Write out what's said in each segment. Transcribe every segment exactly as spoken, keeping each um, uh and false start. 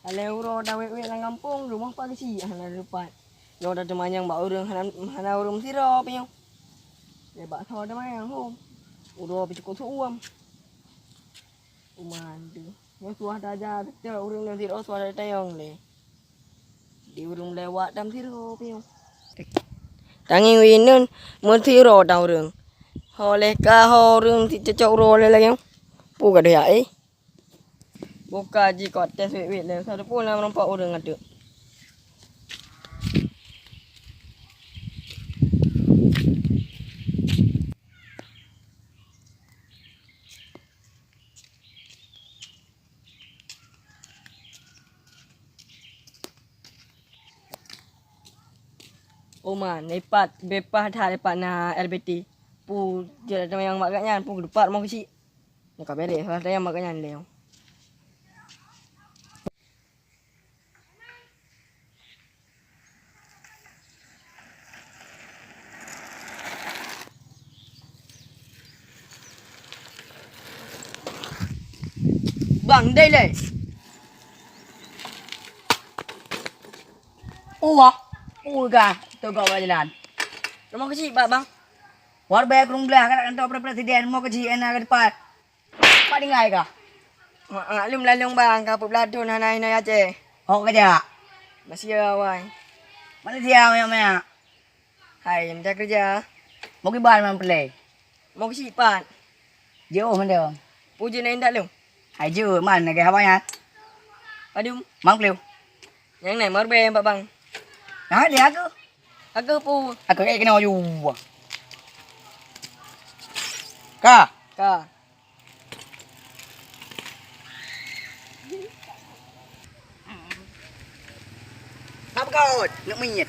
Alèh uroe tawét-wét lam gampông, rumoh pat keuchik hana teupat. Nyoe tateumanyong bak ureueng hana, hana ureueng meusidroe pih nyoe. Lé bak soe teumanyong hom. Uroe pih cukôp su'uem. Uman teuh. Nyoe suah taja teucok ureueng nyoe sidroe suah tatanyong lé. Di ureueng lewat tam sidroe pih nyoe. Tangieng inan meusidroe tam ureueng. Ho lé ka ho ureueng cocok uroe lé lagèe nyoe. Peue ka doyak, eh? Buka jikot tes wit-wit lé. Sapeue na meurumpok ureueng ateueh. Uma, nepat bepah that lepat na R B T. Pu jeuet teumanyong bak gobnyan, pu geudupat rumoh keuchik. Nyoe ka bereh, salah tayang bak gobnyan lé. Bang, dai lé. Uwah, uga, teuga bak jalan. Rumoh keuchik bak, Bang. War bèk rung blah, ka kantor presiden, rumoh keuchik, na ka teumpat. Pat tinggai kah? Mak, maklum lalong bang, ka peuet blah thon hana inong Aceh. Hok keujak? Masia awai. Malaysia manyak-manyak. Hai, mita keureuja. Mau kiban man peureulèe? Mau keuchik pat? Jiôh mantong. Peue jeuet na intat lôn? Hai jeuet man lagèe haba nyan. Padum? Mang pleu. Nyang na meurbèe bak bang. Nah, dia aku. Aku peue? Aku kayak kena aju. Ka. Ka. Hap gaot, nak monyet.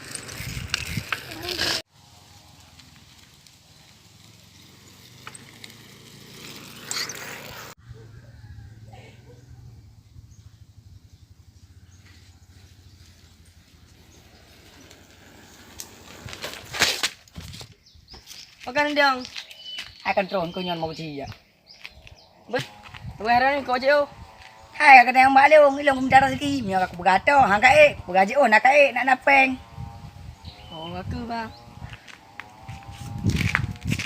Pakai nendang. Akan tron kau nyan mau kecil ya. Bet, tuwéh rani kok jeuh. Hai, ka keudang bak lôn, ilôn meudarah sikit, meunyoe ka kupeugah toh, han ka ék, peugah jiôh na ka ék, nak na péng. Oh, aku, bang.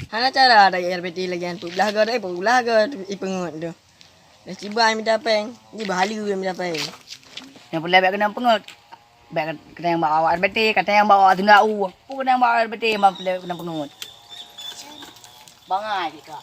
Hana cara ada R B T lagi, han peuet blah goe, eh, peuet blah goe ipeungeut tu. Dah cibai mita péng, ni bahali mita péng. Nyang peureulèe bèk keunong peungeut. Bèk keunong bak awak R B T, katanya bak awak tunda u. Peue keunong bak awak R B T, bang peureulèe keunong peungeut. Bangai ka.